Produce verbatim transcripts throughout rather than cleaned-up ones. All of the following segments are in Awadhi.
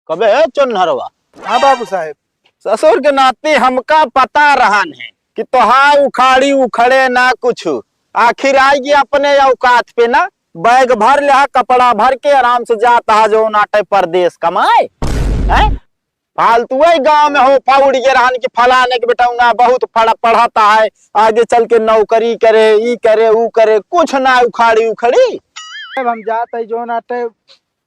कबे है चोन्हरवा? हाँ बाबू साहेब। ससुर के नाती हमका पता रहन है कि तोहार उखाड़ी उखड़े ना कुछ। आखिर आइगे अपने औकात पे ना, बैग भर लेहा, कपड़ा भर के आराम से जात हा जौन आटे परदेस कमाए। हैं? फालतू है गाँव में हो, फाउड़ के रहन कि फलाने के बेटौना बहुत पढ़-, पढ़त है, आगे चल के नौकरी करे, ई करे, ऊ करे, कुछ ना उखाड़ी उखड़ी। अब हम जात है जौन आटे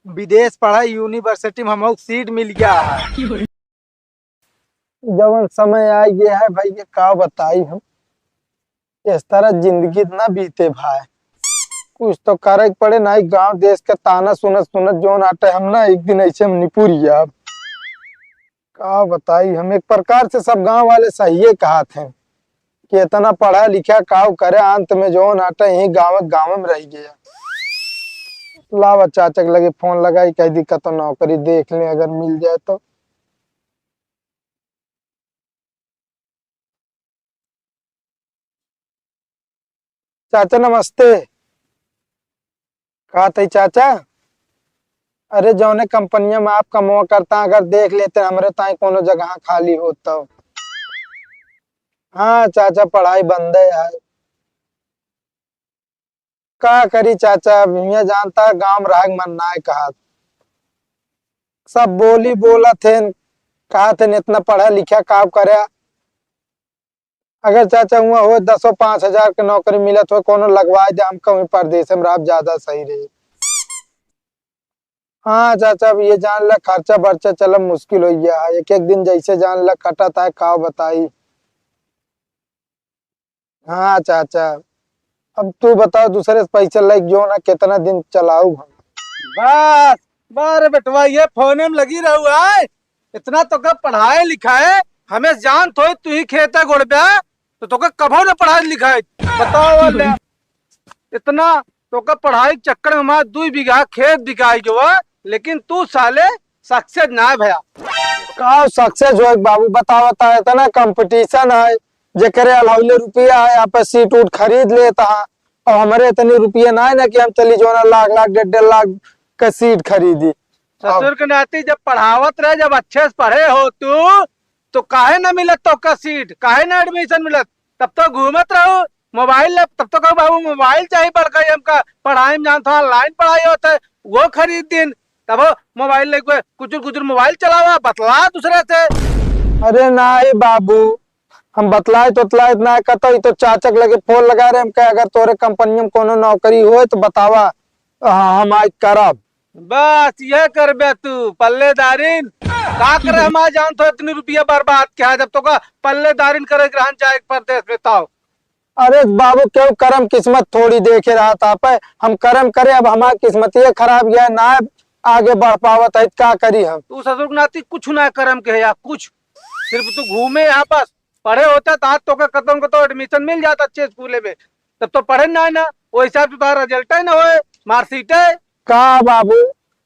विदेश पढ़ा, university में हमको seat मिल गया है। जवन समय आ गया है भाई, ये का बताई हम, इस तरह जिंदगी ना बीते भाई। कुछ तो करे के पड़े, नहीं गांव देश के ताना सुनत सुनत जौन आटे हम ना एक दिन ऐसे हम निपुर जाब। का बताई हम, एक प्रकार से सब गांव वाले सहिए कहत हैं कि इतना पढ़ा लिखा काव करे, अंत में जौन आटे यही गाँव, गाँव में रह गया। लावा चाचा के लगे फोन लगाई, कह दी कतो नौकरी देख लें, अगर मिल जाए तो। चाचा नमस्ते। का तई चाचा? अरे जौने कंपनिया में आप कमवा करता, अगर देख लेते हमरे ताई कोनो जगह खाली हो तो। हाँ चाचा, पढ़ाई बंदे है। का करी चाचा, अब हियाँ जानता गाँव में रहे के मन नाय कहत। सब बोली बोलत हैं, कहत हैं इतना पढ़ा लिखा का करे। अगर चाचा हुआ हो दसो पाँच हजार के नौकरी मिलत हो, कोनो लगवाए दे, हम कहूँ परदेश में रहब ज्यादा सही रही। हाँ चाचा, अब ये जान ला खर्चा बर्चा चलब मुश्किल हो गया है। एक एक दिन जैसे जान ला कटत है, का बताई। हाँ चाचा, अब तू बताओ, दूसरे से पैसा लेके जो ना कितना दिन चलाऊ हम। बस, बारे बेटवा, ये फोने में लगी रहू है। इतना तोका पढ़ाए लिखाए, हमें जान थोई तू ही खेते गोड़बे, तो तोका कभो न पढ़ाए लिखाए। बताओ ले, इतना तोका पढ़ाई के चक्कर में हमारा दुई बीघा खेत बिकाई गवा, लेकिन तू साले success ना भया। का success होए बाबू, बताओ ता, इतना competition है, जेकरे अलाउले रुपया है, यहाँ पे seat उट खरीद लेता है, और हमरे इतने रुपये ना है ना कि हम चली जो ना लाख लाख डेढ़ डेढ़ लाख का seat खरीदी। ससुर के नाती जब पढ़ावत रहे, जब अच्छे से पढ़े हो तू, तो काहे ना मिलत तोका seat, काहे ना admission मिलत? तब तो घूमत रहो mobile ले, तब तो कहू बाबू mobile चाहिए बड़का, हमका पढ़ाई में जानत हो online पढ़ाई होत है, वो खरीद दिन। तब mobile लेके कुचुर कुचुर mobile चलावा, बतला दूसरे से। अरे नाही बाबू, हम बतलाइत उतलाइत ना कतई, तो चाचा के लगे फोन लगा रहे, हम कहे अगर तोरे कंपनी में कोनो नौकरी होए तो बतावा, हाँ, हम आज करब। बस ये करबे तू, पल्लेदारिन। का करे हम आज जानत हो इतनी रुपया बर्बाद किया, जब तोका पल्लेदारिन करे ग्रहण जाए परदेश में ताओ। अरे बाबू, केहू करम किस्मत थोड़ी देखे रहत आपे, हम करम करे, अब हमार किस्मतिये खराब गया, ना आगे बढ़ पावत है, का करी हम? तू ससुर के नाती कुछ ना करम के है या कुछ, सिर्फ तू घूमे यहाँ बस। पढ़े होते तो आज तोके कतौ न कतौ admission मिल जात अच्छे स्कूले में, तब तो पढ़े ना है ना, वो हिसाब से तुम्हारा result ही ना होए, marksheet है। का बाबू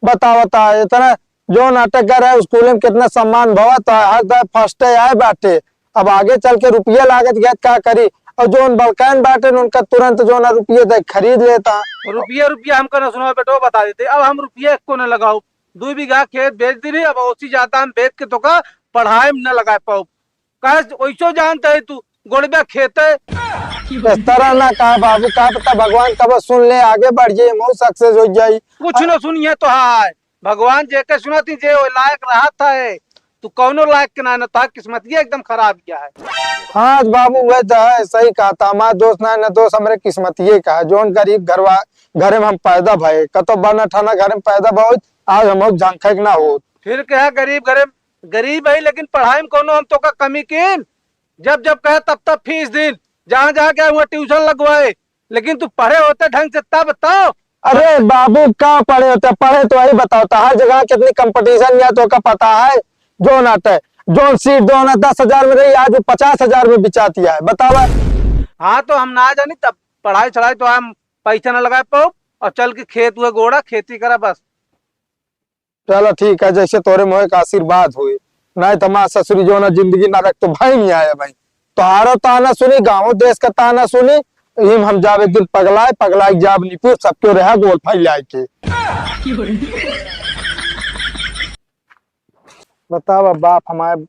बतावता है, इतना जो नाटक कर रहा है, स्कूल में कितना सम्मान भवत है, हर दफे first आए बाटे। अब आगे चल के रुपये लागत गए, का करी? और जो उन बलकान बाटे, उनका तुरंत जो ना रुपये दे खरीद लेता। रुपये, रुपये हमका ना सुनाओ बेटो, बता देते, अब हम रुपये को ना लगाओ, दो बीघा खेत बेच दी रही, अब उसी जाता हम बेच के तोका पढ़ाई में ना लगा पाओ। काहे से ओइसो जानत है तू, गोड़बा खेते। इस तरह ना कहा बाबू, का पता भगवान कब सुन ले, आगे बढ़ जाए, मऊ success हो जाए। कुछ न सुनिए तो हाय, भगवान जेके सुनत ही जे ओ लायक रहत है, तू कौनो लायक के ना, न तोहार किस्मतिये एकदम खराब गया है। हाँ बाबू, वह तो है, सही कहा था, हमार दोस्त ना, न दोस्त हमरे किस्मतिये का है, जोन गरीब घरवा, घरे में हम पैदा भए, कतो बन अठाना घरे में पैदा बहुत, आज हम झंखे के ना होत। फिर कहा गरीब घरे, गरीब है लेकिन पढ़ाई में कौनो हम तोका कमी कीन, जब जब कहे तब तब फीस दीन, जहाँ जहाँ गए हुआ tuition लगवाए, लेकिन तू पढ़े होते ढंग से तब तो। अरे बाबू, का पढ़े होते? पढ़े तो वही बताओ, तो हर जगह कितनी competition या तो का पता है, जो ना ते, जो seat जो ना दस हजार में रही, आज वो पचास हजार में बिचाती है, बतावा। हाँ, तो हम ना जानी, तब पढ़ाई छढ़ाई तो हम पैसा ना लगा पाओ, और चल के खेत हुए गोड़ा, खेती करा बस। चलो ठीक है, जैसे तोरे मोहे का आशीर्वाद होए, नहीं तो हमार ससुरी जो ना जिंदगी नरक तो भाई नहीं आया भाई। तोहारो ताना सुनी, गाँव देश का ताना सुनी, इम हम जाब एक दिन पगलाए, पगलाए जाब निपुर, सबके रहा गोल फैलाए के। बतावा बाप, हमारे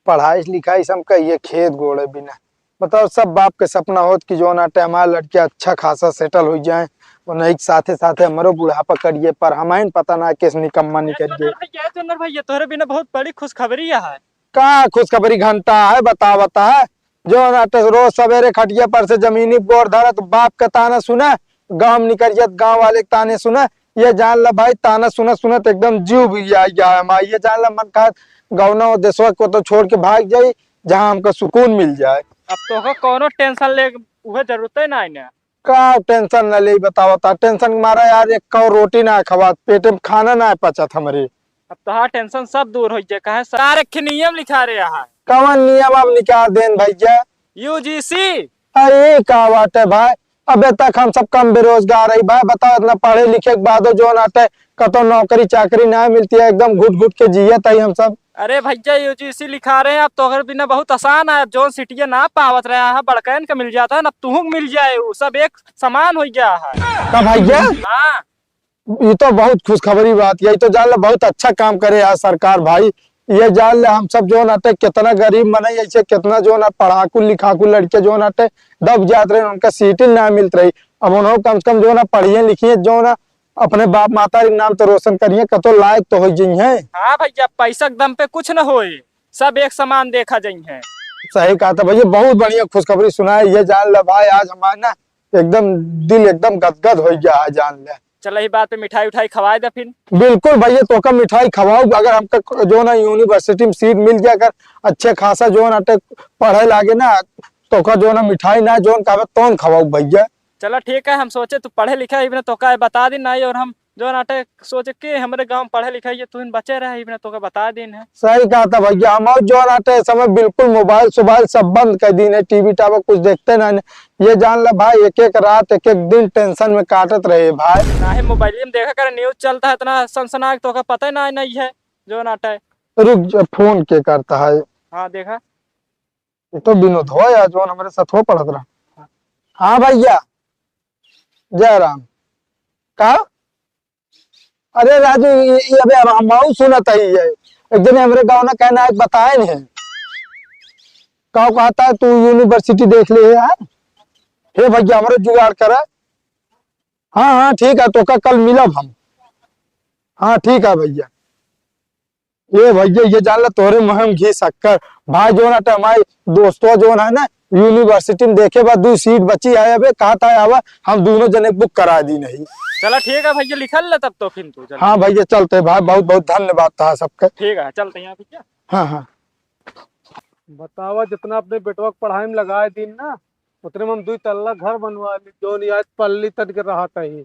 पढ़ाई लिखाई से हम कहिए खेत गोड़े बिना। बताओ, सब बाप के सपना होत कि जौन आटे हमारे लड़के अच्छा खासा settle होइ जाए, उन्हीं के साथे साथे हमरो बुढ़ापा करिए, पर हमारे पता ना किस निकम्मा ए निकरिए। चुनर भैया, ए चुनर भैया, तोहरे बिना बहुत बड़ी खुशखबरी है। का खुशखबरी घंटा है, बतावा, बता है। जौन आटे रोज सवेरे खटिया पर से जमीनी गोड़ धरत बाप के ताना सुने, गाँव में निकल जात गाँव वाले के ताने सुने, ये जान ला भाई, ताना सुनत सुनत एकदम जीव भी आ गया है हमार। ये जान ला, मन कहत गौना और देशवा को तो छोड़ के भाग जाई, जहाँ हमका सुकून मिल जाए। अब तोहका कौनो tension ले उहे जरूरत है ना, ना। का tension न ले, बतावा ता? Tension के मारा यार, एक कौ रोटी ना खवात, पेटे में खाना ना पचत हमरे। अब तोहार tension सब दूर होइ जाए, काहे सरकार एक ठे नियम लिखा रहे है। कवन नियम अब निकाल देन भैया? U G C। अरे का बात है भाई, अबे तक हम सब कम बेरोजगार है भाई, बताओ, इतना पढ़े लिखे के बादो जौन आटे कतो नौकरी चाकरी ना मिलती है, एकदम घुट घुट के जियत है हम सब। अरे भैया, U G C लिखा रहे हैं, अब तोहरे बिना बहुत आसान है, अब जौन सीटिया ना पावत रहा है, बड़कैन के मिल जाता है ना, तुहूँ के मिल जाए, वो सब एक समान हो गया है। का भैया? हाँ। ये तो बहुत खुशखबरी बात, यही तो जान ले बहुत अच्छा काम करे यार सरकार भाई। ये जान ले हम सब जौन आटे कितना गरीब मनई, ऐसे कितना जौन आ पढ़ाकू लिखाकू लड़के जौन आटे दब जात रहे, उनका सीट ही ना मिलत रही। अब उन्हों कम से कम जौन आ पढ़िए लिखिए, जौन आ अपने बाप माता के नाम तो रोशन करिए, कतो लायक तो हो जइहें। हाँ भैया, पैसा के दम पे कुछ न होए, सब एक समान देखा जइहें। सही कहा था भैया, बहुत बढ़िया खुशखबरी सुनाए। ये जान ले भाई, आज हमारे ना एकदम दिल एकदम गदगद हो गया है, जान ले। चल, यही बात पे मिठाई उठाई खवाए दे फिर। बिल्कुल भैया, तोका मिठाई खवाऊ, अगर हमका जौन आ university में सीट मिल गया, अगर अच्छे खासा जौन आटे पढ़े लागे ना, तोका जौन आ मिठाई ना जौन कहबे तौन खवाऊ भैया। चला ठीक है, हम सोचे तू पढ़े लिखे ही बिना तोका बता दी ना, और हम जौन आटे सोचे कि हमरे गाँव में पढ़े लिखे ये तू बचे रहे ही बिना तोका बता दीन है। सही कहा था भैया, हम और जौन आटे इस समय बिल्कुल मोबाइल सोबाइल सब बंद कर दीन है, टीवी टावर कुछ देखते ना। ये जान ला भाई, एक एक रात एक एक दिन tension में काटत रहे भाई। काहे मोबाइल में देखा करे, news चलता है इतना सनसनाक, तोका पता ही ना, नहीं है जौन आटे। रुक जा, फोन के करता है? हाँ देखा। ये तो विनोद हो यार, जौन हमरे साथ हो पढ़त रहा। हाँ भैया, जय राम। का? अरे राजू, ये, ये अबे हम, हमहू सुनत हई है। एक जने हमरे गाँव ना कहना एक बताए नहीं। का कहता है, तू university देख ले यार। हे भैया, हमरे जुगाड़ करा। हाँ, हाँ, ठीक है, तोका कल मिलब हम। हाँ, ठीक है भैया। ये भैया, ये जान ला तोहरे मुँह में घी शक्कर। भाई, जौन आटे हमारे दोस्तवा जौन है ना, university में देखे बा, दू सीट बची है अबे, कहत है आवा, हम दोनों जने book करा दीन है। चला ठीक है भैया, लिखल ले तब तो फिर तू चल। हाँ भैया, चलते हैं भाई, बहुत बहुत धन्यवाद था सबके। ठीक है, चलते हैं यहाँ भैया। हाँ, हाँ। बतावा, जितना अपने बेटवा के पढ़ाई में लगाए दीन ना, उतने में हम दुई तल्ला घर बनवा ली, जौन आज पल्ली तन के रहत ही।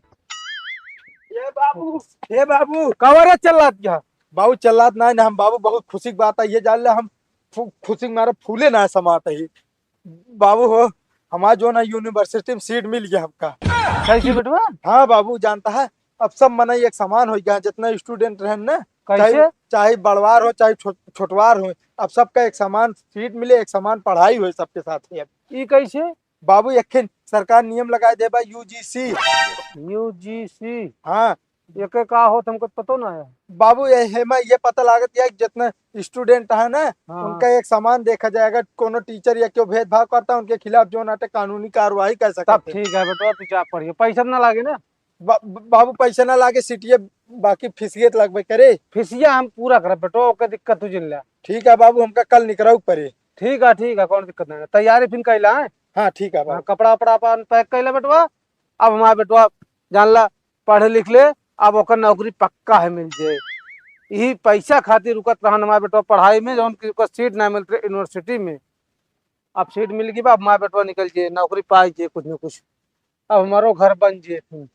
ए बाबू, ए बाबू। कवरे चिल्लात गया? बाबू चिल्लात ना, ना हम बाबू बहुत खुशी की बात है, ये जान ले हम फु-, खुशी के मारे फूले ना समात ही। बाबू हो, हमार जौन है university में सीट मिल गया हमका। कैसे बेटवा? हाँ बाबू, जानता है, अब सब मनई एक समान हो गया, जितना student रहन ना, कैसे? चाहे, चाहे बड़वार हो, चाहे छोट-, छोटवार हो, अब सबका एक समान सीट मिले, एक समान पढ़ाई होए सबके साथ ही। अब ई कैसे? बाबू, एक ठे सरकार नियम लगाए दे बा, U G C। U G C? हाँ। एके का होत हमको पतो ना है। बाबू, ये, हेमा ये पता लागत है कि जितना student है ना, हाँ। उनका एक समान देखा जाए। अगर कोनो teacher या क्यों भेदभाव करता, उनके खिलाफ जौन आटे कानूनी कार्रवाई कर सकते तब हैं। ठीक है बेटवा, तू जा पढ़िए, पैसा ना लागे ना। बा-, बाबू, पैसा ना लागे, सीटिए बाकी फीसिए तो लगबे करे। फीसिया हम पूरा करब बेटवा, ओके दिक्कत तू जिन ला। ठीक है बाबू, हमका कल निकराऊ पड़े। ठीक है, ठीक है, कौन दिक्कत नहीं है। तैयारी फिर कैला है? हाँ, ठीक है हाँ, बाबू। कपड़ा वपड़ा अपन pack कैला बेटवा। अब हमारा बेटवा जान ला, पढ़ लिख ले, अब ओकर नौकरी पक्का है मिल जाए। यही पैसा खातिर रुकत रहन हमारा बेटवा पढ़ाई में, जौन की ओकर सीट ना मिलत रहे university में। अब सीट मिल गई बा, अब हमारा बेटवा निकल जाए, नौकरी पाई जाए कुछ न कुछ, अब हमारो घर बन जाए फिर।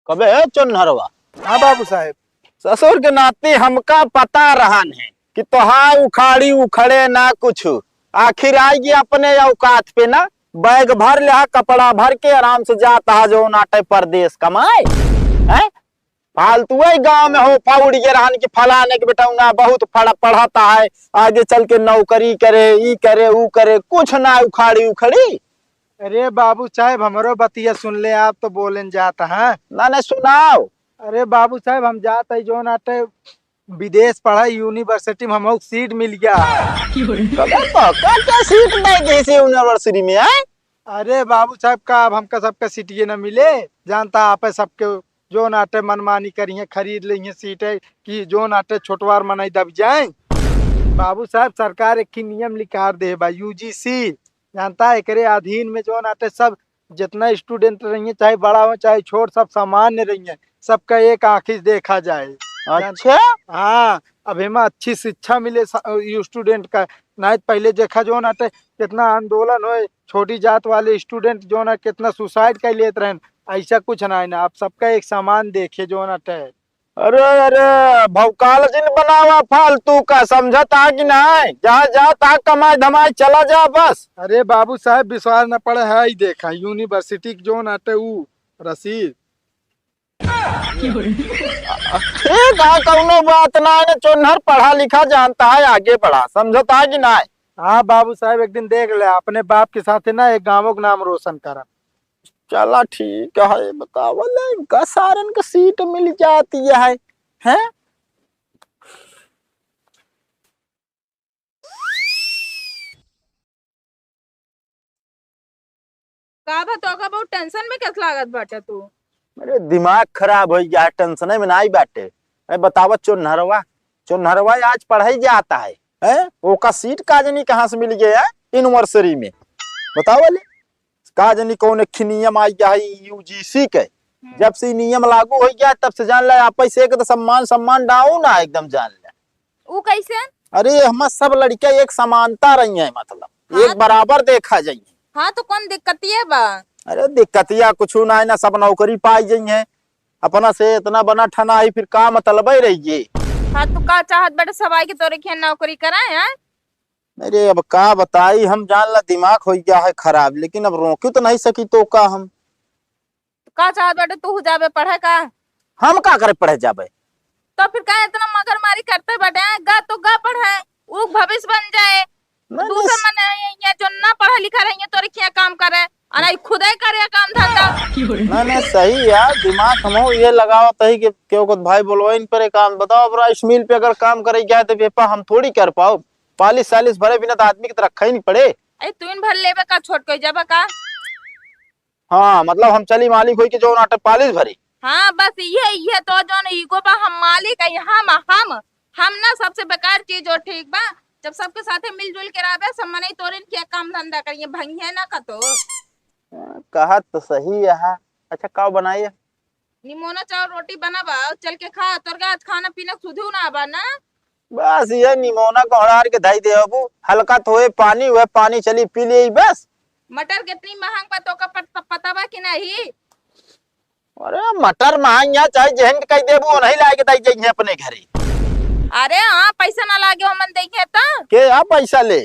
कबे है चोन्हरवा? हाँ बाबू साहेब। ससुर के नाती हमका पता रहन है कि तोहार उखाड़ी उखड़े ना कुछ, आखिर आइगी अपने औकात पे ना, bag भर ले, कपड़ा भर के आराम से जाता है जौन आटे परदेस कमाए, हैं? फालतू है गाँव में हो, फाउड़िए रहन कि फलाने के बेटौना बहुत पढ़-, पढ़ता है, आगे चल के नौकरी करे, ई करे, ऊ करे, कुछ ना उखाड़ी उखड़ी। अरे बाबू साहेब, हमरो बतिया सुन ले, आप तो बोलेन जात हैं। ना, ना, सुनाओ। अरे बाबू साहब, हम जात है जौन आटे विदेश पढ़ा, university में हमहू सीट मिल गया। कबे तो का, का सीट नहीं देसी university में, आए? अरे बाबू साहब, का अब हमका सबका सीटिए न मिले? जानता आप है, सबके जौन आटे मनमानी करिए, खरीद लेइए सीट है कि जौन आटे छोटवार मनई दब जाए। बाबू साहब, सरकार एक ही नियम निकार दे बा, UGC, जानता है, एकरे अधीन में जौन आटे सब जितना student रहिए, चाहे बड़ा हो चाहे छोट, सब सामान्य रहिए, सबका एक आँखी से देखा जाए। अच्छा? हाँ, अब एमा अच्छी शिक्षा मिले स-, student का। नहीं तो पहले देखा जौन आटे कितना आंदोलन होए, छोटी जात वाले student जौन है कितना suicide कर लेत रहन, ऐसा कुछ ना है ना, आप सबका एक समान देखे जौन आटे। अरे, अरे, भौकाल जिन बनावा फालतू का, समझत आ कि नाय? जा, जा, ता कमाए धमाए चला जा बस। अरे बाबू साहब, विश्वास न पड़े है, ई देखा university के जौन आटे ऊ रसीद। ठीक है, कौनो बात ना है, चोन्हर पढ़ा लिखा जानता है, आगे बढ़ा, समझत आ कि नाय? हाँ बाबू साहब, एक दिन देख ले, अपने बाप के साथ है ना, एक गाँव का नाम रोशन करा। चला ठीक है, बतावा ले, इनका सारन का सीट मिल जाती है, हैं? का बा, तोका बहुत tension में कस लागत बाटे तू? अरे, दिमाग खराब होइ गया है, tension में नाई बाटे। अरे, बतावा, चोन्हरवा, चोन्हरवा आज पढ़ाई जाता है, हैं? ओका सीट का जनी कहाँ से मिल गया है university में? बतावा ले, का जनी कौन एक नियम आई गया है UGC के। हम्म। जब से ई नियम लागू होइ गया है, तब से जान ले, आप से एक तो सम्मान, सम्मान down है एकदम, जान ले। ऊ कैसे? अरे, हमार सब लड़िका एक समानता रही है, मतलब, हाँ। एक बराबर देखा जाइए। हाँ, तो कौन दिक्कतिया बा? अरे, दिक्कतिया कुछ ना है ना, सब नौकरी पाई जाइए। अपना से इतना बना ठना आई, फिर का मतलब है रहिए? हाँ, तू का चाहत बड़े सब आई के तोरे खिया नौकरी कराए, हैं? अरे, अब का बताई, हम जान ला दिमाग हो गया है खराब, लेकिन अब रोकी तो नहीं सकी तो का हम। का चाहत बाटे, तू जाबे पढ़े का? हम का करे पढ़े जाबे? तो फिर का इतना मगरमारी करते बाटे? गा तो गा पढ़े, ऊ भविष्य बन जाए। नहीं, दूसर नहीं। मने यहाँ जो ना पढ़ा लिखा रही है, तोरे खिया काम करे, और आई खुदे करे काम धंधा। नहीं, नहीं, सही है, दिमाग हम ये लगावत है कि क्यों को भाई बोलो इन पर एक काम बताओ, अब rice mill पे अगर काम करे जाए तो बेपा हम थोड़ी कर पाओ, पालिश सालिश भरे बिना तो आदमी की तरह रखा ही नहीं पड़े। अरे तू इन भर लेबे का, छोट कोई जाबे का? हाँ, मतलब हम चली मालिक होई के जौन आटे पालिश भरी। हाँ, बस इहे, इहे तो जौन ego बा, हम मालिक है, हम, हम, हम ना सबसे बेकार चीज हो, ठीक बा? जब सबके साथे मिलजुल के रहबे, सब मनई तोरिन के काम धंधा करिए, भंगिए ना कतो। हाँ, कहत तो सही है। अच्छा, का बनाई? निमोना चाउर रोटी बना बा, चल के खा, तोर के आज खाना पीना सुधू ना बा ना। बस ये निमोना को हड़ार के धई दे अबू, हल्का तो होए पानी, वह पानी चली पी ले बस। मटर कितनी महंग बा, तोका पत-, पता बा कि नहीं? अरे मटर महंग यहाँ चाहे जेहन के कह देबू, वो नहीं लाए के दई जइहे अपने घरे। अरे हाँ, पैसा ना लागे, हमन दइहे तो। के आ पैसा ले?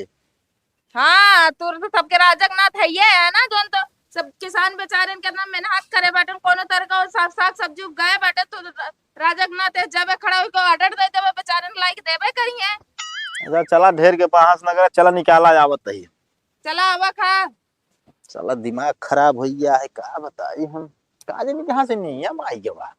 हाँ, तू तो सबके राजक नाथ है ये है ना, जौन तो सब किसान बेचारे कितना मेहनत करे बाटन, कोनो तरह का साग, साग सब्जी उगाए बाटे, तो राजक नाथ है, जबे खड़ा होके order दे देबे, बेचारे लाइक देबे करिए। अच्छा, चला ढेर के बहस न करे, चला निकाला आवत ही। चला आवा खा। चला दिमाग खराब हो गया है, का बताई हम, का जानी कहाँ से नियम आई गवा।